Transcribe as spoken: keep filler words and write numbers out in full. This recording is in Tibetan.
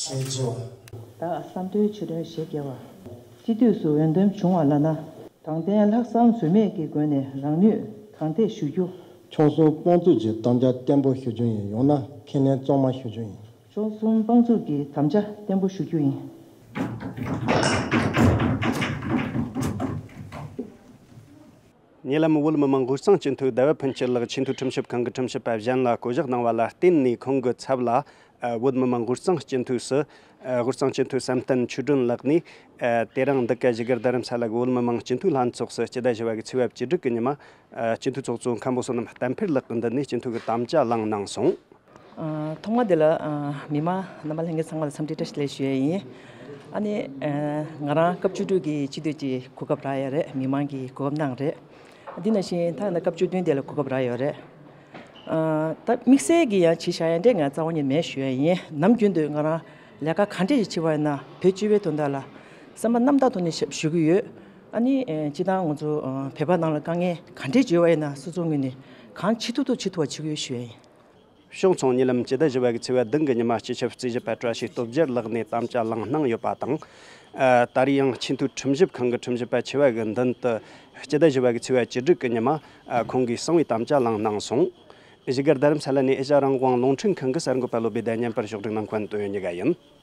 ཆེ་ཆེ་བ། བདག་བསམ་དོན་ཆེ་འདོན་བཞེས་དགེ་བ། སྤྱི་འཐུས་སུ་འོས་འདེམས་བྱུང་བ་ལགས་ན། དྲང་བདེན་ལྷག་བསམ་ཟོལ་མེད་ཀྱི་སྒོ་ནས་རང་ནུས་གང་ཐད་ཞུ་རྒྱུ། ཕྱོགས་གསུམ་དཔང་བཙུགས་ཀྱི་དམ་བཅའ་བརྟན་པོ་ཞུ་རྒྱུ་ཡིན། ཡང་ན་ཁས་ལེན་གཙང་མ་ཞུ་རྒྱུ་ཡིན། ཕྱོགས་གསུམ་དཔང་བཙུགས་ཀྱི་དམ་བཅའ་བརྟན་པོ་ཞུ་རྒྱུ་ཡིན། ཉེ་ལམ་བོད་མི་མང་དབུས་གཙང་སྤྱི་འཐུས་ཟླ་བ་ཕུན་སྐྱིད་ལགས་ཆེས་མཐོའི་ཁྲིམས་ཞིབ་ཁང་གི་ཁྲིམས་ཞིབ་པ་གཞན་ལ་བསྐོ་གཞག་གནང་བ་ལ་བརྟེན་ནས། ཁོང་གི་ཚབ་ལ་ཨ་བོད་མི་མང་དབུས་གཙང་སྤྱི་འཐུས་སུ་ཨ་དབུས་གཙང་སྤྱི་འཐུས་བསམ་གཏན་ཆོས་སྒྲོན་ལགས་ནས། ཨ་དེ་རིང་འདི་ག་བཞུགས་སྒར་རྡ་རམ་ས་ལ་གི་བོད་མི་མང་སྤྱི་འཐུས་ལྷན་ཚོགས་སུ་སྤྱི་ཟླ་བཞི་པ་གི་ཚེས་པ་བཅུ་དྲུག་གི་ཉི་མ་ཨ་སྤྱི་འཐུས་ཚོགས་གཙོ་མཁན་པོ་བསོད་ནམས་བསྟན་འཕེལ་ལགས་ཀྱི་མདུན་ནས་སྤྱི་འཐུས་ཀྱི་དམ་བཅའ་བླངས་གནང་སོང་། ཨ་ཐོག་མ་དེ་ལ་ཨ་མི་མང་རྣམ་པ་ལྷན་རྒྱས་ཚང་མ་ལ་འཚམས་འདྲི་བཀྲ་ཤིས་བདེ་ལེགས་ཞུ་ཡ་ཡིན། ཨ་ནི་ཨ་ང་རང་སྐབས་བཅུ་དྲུག་གི་སྤྱི་འཐུས་ཀྱི་གོ་སྐབས་རག་ཡོད་རེད། མི་མང་གིས་གོ་སྐབས་གནང་རེད། འདི་ནང་བཞིན་ཐ་ན་སྐབས་བཅུ་བདུན་དེ་ལ་གོ་སྐབས་རག་ཡོད་རེད། ཨ་ད་དམིགས་བསལ་གྱི་ཡང་བྱས་བཞག་ཡ་འདྲ་ང་རྩ་བ་ནས་མེད་ཞུ་ཡ་ཡིན། ནམ་རྒྱུན་དུ་ང་རང་ལས་ཀ་ག་འདྲ་ཞིག་བྱེད་པ་ཡིན་ན་བོད་སྤྱི་པའི་དོན་དག་ལ་བསམ་པ་རྣམ་དག་ཐོག་ནས་ཞུ་གི་ཡོད། ཨ་ནི་ཨ་སྤྱིར་བཏང་ང་ཚོ་ཨ་བོད་པ་ནང་ལ་དཀའ་ངལ་ག་འདྲ་ཡོད་པ་ཡིན་ན་སོ་སོའི་ངོས་ནས་གང་བྱེད་ཐུབ་ཐུབ་བྱེད་ཐུབ་པ་བྱེད་ཀྱི་ཡོད་ཞུ་ཡ་ཡིན། གཞུང་ཚོགས་ཉེ་ལམ་སྤྱི་ཟླ་བཞི་པ་གི་ཚེས་པ་བདུན་གི་ཉི་མ་སྤྱི་ཁྱབ་རྩིས་ཞིབ་པ་བཀྲ་ཤིས་སྟོབས་རྒྱལ་ལགས་ནས་དམ་བཅའ་བླངས་གནང་ཡོད་པ་དང་། ཨ་ད་རེས་ཡང་ཆེས་མཐོའི་ཁྲིམས་ཞིབ་ཁང་གི་ཁྲིམས་ཞིབ་པ་ཆེ་བ་གི་མདུན་དུ་སྤྱི་ཟླ་བཞི་པ་གི་ཚེས་པ་བཅུ་དྲུག་གི་ཉི་མ་ཨ་ཁོང་གིས་གསང་བའི་དམ་བཅའ་བླངས་གནང་སོང་། བཞུགས་སྒར་རྡ་རམ་ས་ལ་ནས་ཨེ་ཤ་ཡ་རང་དབང་རླུང་འཕྲིན་ཁང་གི་གསར་འགོད་པ་བློ་བདེ་ཟླ་བསྙེན་པར་ཕྱོགས་སྒྲིག་གནང་མཁན་དོན་ཡོད་ཉི་ག་ཡིན།